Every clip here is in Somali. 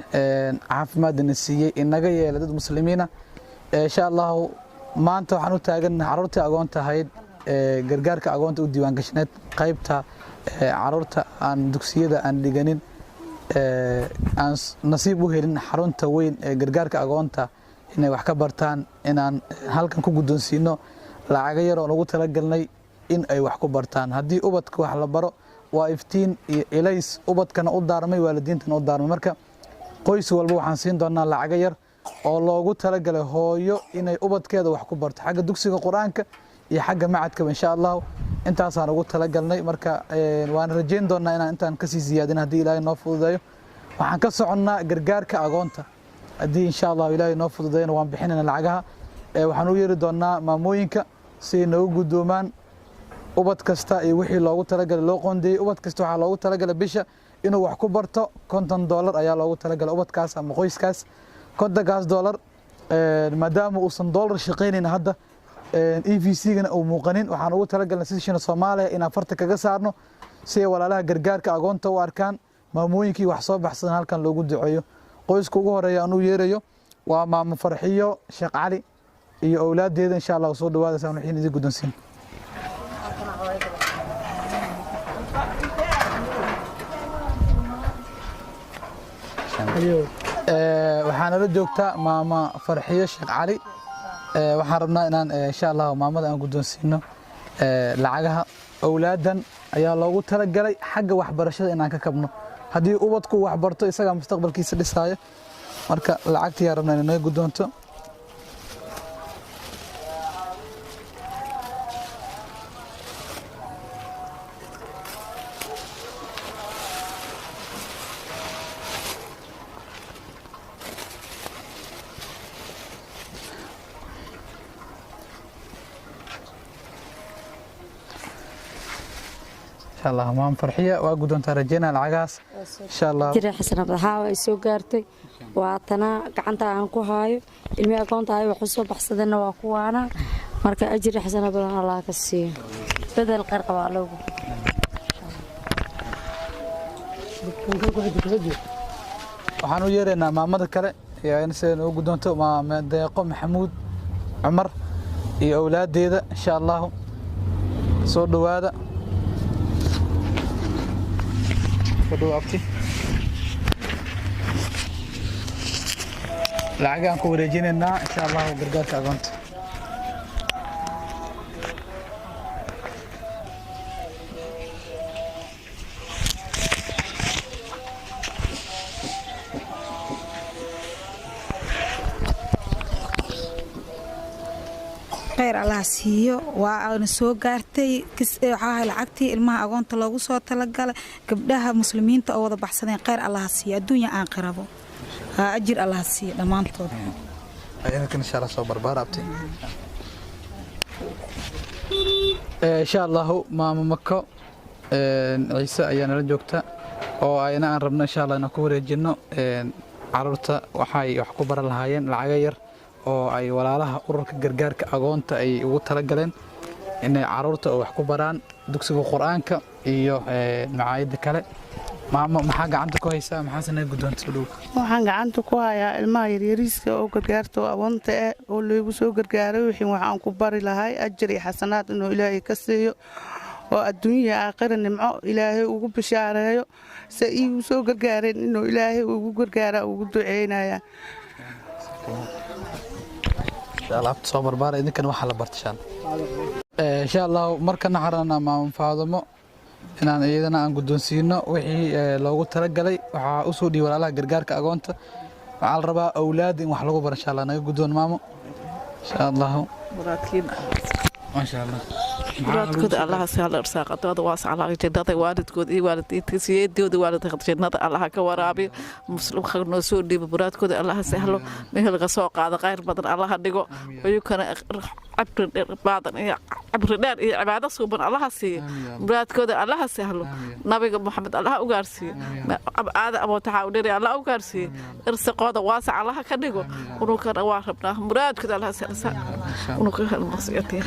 Caafimaadna siiyey, inaga yeela dad muslimiina. Insha Allahu maanta waxaan u taagannahay carruurtii agoonta ahayd, gargaarka agoonta u diiwaangashaneed, qaybta carruurta aan dugsiyada aan dhiganin, aan nasiib u helin xarunta weyn ee gargaarka agoonta inay wax ka bartaan, inaan halkan ku guddoonsiino lacago yar oon ugu talagalnay in ay wax ku bartaan. Haddii ubadka wax la baro, waa iftiin iyo ilays ubadkana u daarmay, waalidiintana u daarmay. Marka qoys walba waxaan siin doonaa lacago yar oo loogu talagalay hooyo inay ubadkeeda wax ku barto, xagga dugsiga Qur-aanka iyo xagga macadkaba. Insha Allahu intaasaan ugu talagalnay. Marka waan rajayn doonaa inaan intaan kasii siyaadin haddii Ilaahay noo fududeeyo. Waxaan ka soconnaa gargaarka agoonta. Haddii insha Allahu Ilaahay noo fududeeyana, waan bixinayna lacagaha. Waxaan u yeeri doonaa maamooyinka si ay noogu guddoomaan ubad kasta iyo wixii loogu talagalay, loo qoondeeyey. Ubad kasta waxaa loogu talagalay bisha inuu wax ku barto $50 ayaa loogu talagalay ubadkaas ama qoyskaas. 50-kaas dollar, maadaama uusan dollar shaqaynayn hadda, EVC-gana uu muuqanin, waxaan ugu talagalnay si shina Soomaaliya inaan farta kaga saarno si ay walaalaha gargaarka agoonta u arkaan, maamooyinkii wax soo baxsadan halkan loogu duceeyo. Qoyska ugu horeeya aan u yeerayo waa Maamo Farxiyo Sheekh Cali iyo owlaaddeeda. Insha Allah soo dhawaada saan wixiin idin guddoonsiin. Waxaa nala joogta Maama Farxiyo Sheekh Cali. Waxaan rabnaa inaan insha Allah maamada aan guddoonsiino lacagaha. Owlaadan ayaa loogu talagalay xagga waxbarashada inaan ka kabno. Haddii ubadku waxbarto, isagaa mustaqbalkiisa dhisaayo. Marka lacagtiyaa rabnaa inay naga guddoonto, insha Allah. Maam Farxiya, waa guddoontaa rajeynaa lacagahaas, insha Allah. Jira xasanad waxaa ay soo gaartay, waa tanaa gacanta aan ku haayo. Ilmihii agoonta ay wax u soo baxsadeenna waa kuwaana. Marka ajri xasana badan Allah ka siiyo, bedel khayr qaba loogu. Waxaan u yeeraynaa maamada kale iyo sida noogu guddoonto, Maama Deeqo Maxamuud Cumar iyo owlaaddeeda. Insha Allahu soo dhowaada. Soo dhawo abti. Lacagaan ku wareejinaynaa insha Allahu gargaarka agoonta. Khayr Allah siiyo, waa aana soo gaartay waxaa lacagtii ilmaha agoonta loogu soo talagalay. Gabdhaha muslimiinta oo wada baxsadeen, khayr Allah siiyo, adduunya aan qirabo, ajir Allah siiyo dhammaantood. Idinkan insha Allah soo barbaar abti. Insha Allahu Maamo Mako Ciise ayaa nala joogta oo ayna aan rabno insha Allah inaan ku wareejino caruurta waxay wax ku baran lahaayeen, lacaga yar oo ay walaalaha ururka gargaarka agoonta ay ugu talagaleen inay caruurta oo wax ku baraan dugsiga Qur-aanka iyo macaayadda kale. Maamo, maxaa gacanta ku haysaa? Maxaase naga guddoonta dhow? Waxaan gacanta ku hayaa ilmaha yaryariiska oo gargaarta oo agoonta ah oo loogu soo gargaaray. Wixii waxaan ku bari lahay ajar iyo xasanaad inuu Ilaahay ka siiyo oo adduunya aakhira nimco Ilaahay ugu bishaareeyo. Se iigu soo gargaareen inuu Ilaahay ugu gargaara ugu duceynaya. Alaabta soo barbaara idinkana waxaa la barta insha Allah. Insha Allah markana xaranaa Maamo Faadumo inaan iyadana aan guddoonsiino wixii loogu talagalay. Waxaa usoo dhiibay walaalaha gargaarka agoonta. Waxaa la rabaa awlaad in wax lagu baro insha Allah. Naga guddoon maamo, insha Allahu. Maasha Allah. Muraadkooda Allaha sahla, arsaaqadooda waas Allah, jannada waalidkooda iyo waalidiinta waalidka jannada Allaha ka waraabiyo. Muslimka noo soo dhiibo muraadkooda Allaha sahlo, meel laga soo qaado khayr badan Allaha dhigo, ayukana cabri dheer baadan iyo cabri dheer iyo cibaado suuban Allaha siiyo, muraadkooda Allaha sahlo, Nabiga Maxamed Allaha u gaarsiiyo, aada abootaxa u dheri Allaha u gaarsiiyo, irsaqooda waasac Allaha ka dhigo. Unukana waa rabnaa muraadkooda Allaha sahlo, unuka helmasiyatiin.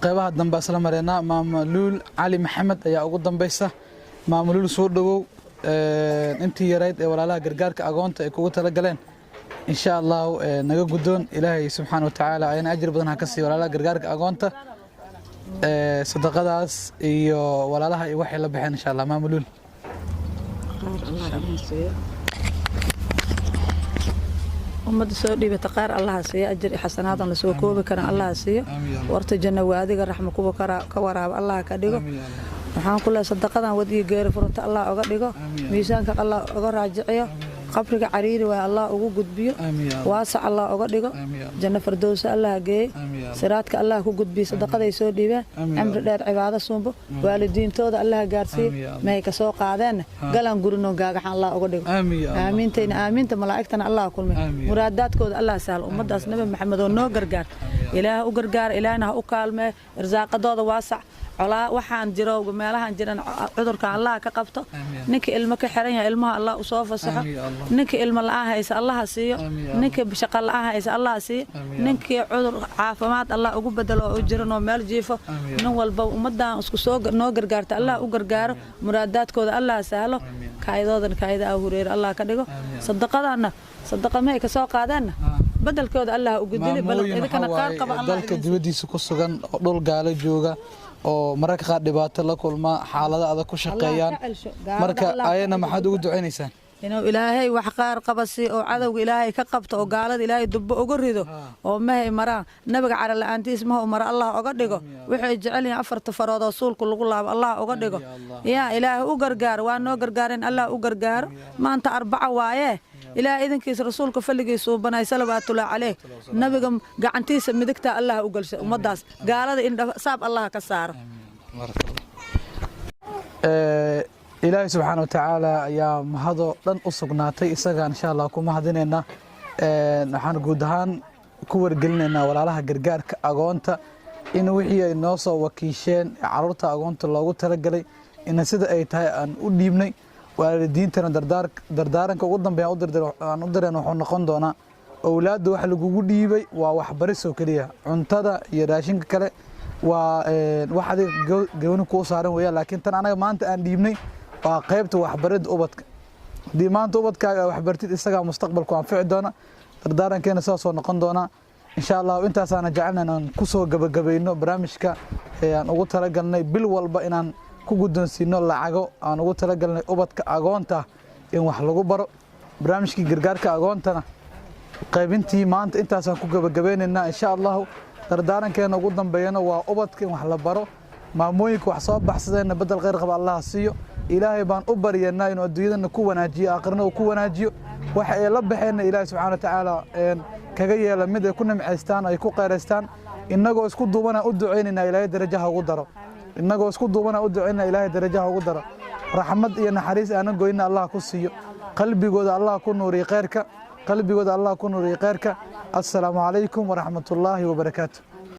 Qeybaha dambe isla mareynaa. Maama Luul Cali Maxamed ayaa ugu dambeysa. Maamulul, soo dhowow. Intii yarayd ee walaalaha gargaarka agoonta ay kugu talagaleen, insha Allahu naga guddoon. Ilaahay subxaana watacaala ayana ajir badan ha ka siiyo walaalaha gargaarka agoonta sadaqadaas iyo walaalaha iyo waxay la baxeen, insha Allah. Maamulul. Khayr Allah idin siiyo. Ummadda soo dhiibata khayr Allaha siiyo, ajir iyo xasanaadan lasoo koobi karan Allaha siiyo. Warta janno waadiga raxma kuwa ka waraaba Allaha ka dhigo. Waxaan ku leeyahay, sadaqadan wad iyo geeri furata Allah oga dhigo, miisaanka Allah oga raajiciyo, qabriga cariiri waay Allah ugu gudbiyo, waasac Allah oga dhigo, janno fardowsa Allah geeye, siraadka Allah ku gudbiyo. Sadaqaday soo dhiibeen, cimri dheer, cibaado suunbo, waalidiintooda Allah gaarsiiyo. Mahay ka soo qaadeenna galaan gurino gaagaxan Allah oga dhigo. Aamiintayna aamiinta malaa'igtana Allah kulmay. Muraadaadkooda Allah sahlo. Ummadaas Nabi Maxamed oo noo gargaar, Ilaah u gargaar, Ilaahna ha u kaalmee, irsaaqadooda waasac. Colaa waxaan jiro meelahan jiran, cudurkan Allah ka qabto. Ninka ilmo ka xiran yahay, ilmaha Allah usoo fasaxo. Ninka ilmo la-aan haysa, Allaha siiyo. Ninka shaqo la-aan haysa, Allaha siiyo. Ninkii cudur, caafimaad Allah ugu bedelo oo jiran oo meel jiifo. Nin walba ummadan isku soo noo gargaarta Allah u gargaaro, muraadaadkooda Allah sahlo, kaayadoodana kaayada ah hureer Allah ka dhigo. Sadaqadana sadaqa mahay ka soo qaadeenna, bedelkooda Allah u gudili. Idinkana qaar qaba Allah dalka dibadiisa ku sugan oo dhul gaalo jooga oo mararka qaar dhibaato la kulma, xaalado adag ku shaqeeyaan, marka ayana maxaad ugu ducaynaysaan? Inuu Ilaahay wax qaar qaba si oo cadowga Ilaahay ka qabto, oo gaalada Ilaahay dubbo uga rido, oo mahay maraan Nabiga cara la-aantiis maha u mara Allah oga dhigo. Waxay jecel yihiin afarta farood oo suulka lagu laabo Allah oga dhigo. Yaa Ilaahay u gargaaro, waa noo gargaareen, Allah u gargaaro. Maanta Arbaco waaye. Ilaahay idinkiisa, rasuulka falligiisa uu banay salawaatullahi caleyh, Nabiga gacantiisa midigta Allah u galsha ummadaas gaalada, in saab Allah ka saaro. Ilaahay subxaana wa tacaala ayaa mahadoo dhan u sugnaatay, isagaan insha Allah ku mahadinaynaa. Waxaan guud ahaan ku wargelinaynaa walaalaha gargaarka agoonta in wixii ay noo soo wakiisheen caruurta agoonta loogu talagalay ina sida ay tahay aan u dhiibnay. Waalidiintana dardaaranka ugu dambeeya aan u direen wuxuu noqon doonaa: owlaadda waxa lagugu dhiibay waa waxbaris oo keliya. Cuntada iyo raashinka kale waa wax adiga gooni kuu saaran weeyaan, laakiin tan anaga maanta aan dhiibnay waa qaybta waxbaridda ubadka. Haddii maanta ubadkaaga waxbartid, isagaa mustaqbalku anfici doona. Dardaarankeena sidaasoo noqon doonaa, insha Allah. Intaasaana jecelna inaan kusoo gabagabayno barnaamijka aan ugu talagalnay bil walba inaan ku guddoonsiino lacago aan ugu talagalnay ubadka agoonta in wax lagu baro. Barnaamijkii gargaarka agoontana qaybintii maanta intaasaan ku gabagabeynaynaa, insha Allahu. Dardaarankeena ugu dambeeyana waa ubadka in wax la baro. Maamooyinka wax soo baxsadeenna bedel khayr qaba Allaha siiyo. Ilaahay baan u baryanaa inuu adduunyadana ku wanaajiyo, aakhirana uu ku wanaajiyo. Waxa ay la baxeenna Ilaahay subxaana wa tacaala kaga yeela mid ay ku nimcaystaan, ay ku khayraystaan. Innagoo isku duubana u ducaynaynaa, Ilaahay darajaha ugu daro. Innagoo isku duubana u ducaynaa, Ilaahay darajaha ugu daro. Raxmad iyo naxariis aanan goynina Allah ku siiyo. Qalbigooda Allah ku nuuriyo khayrka, qalbigooda Allah ku nuuriyo khayrka. Assalaamu calaykum waraxmatullaahi wabarakaatu.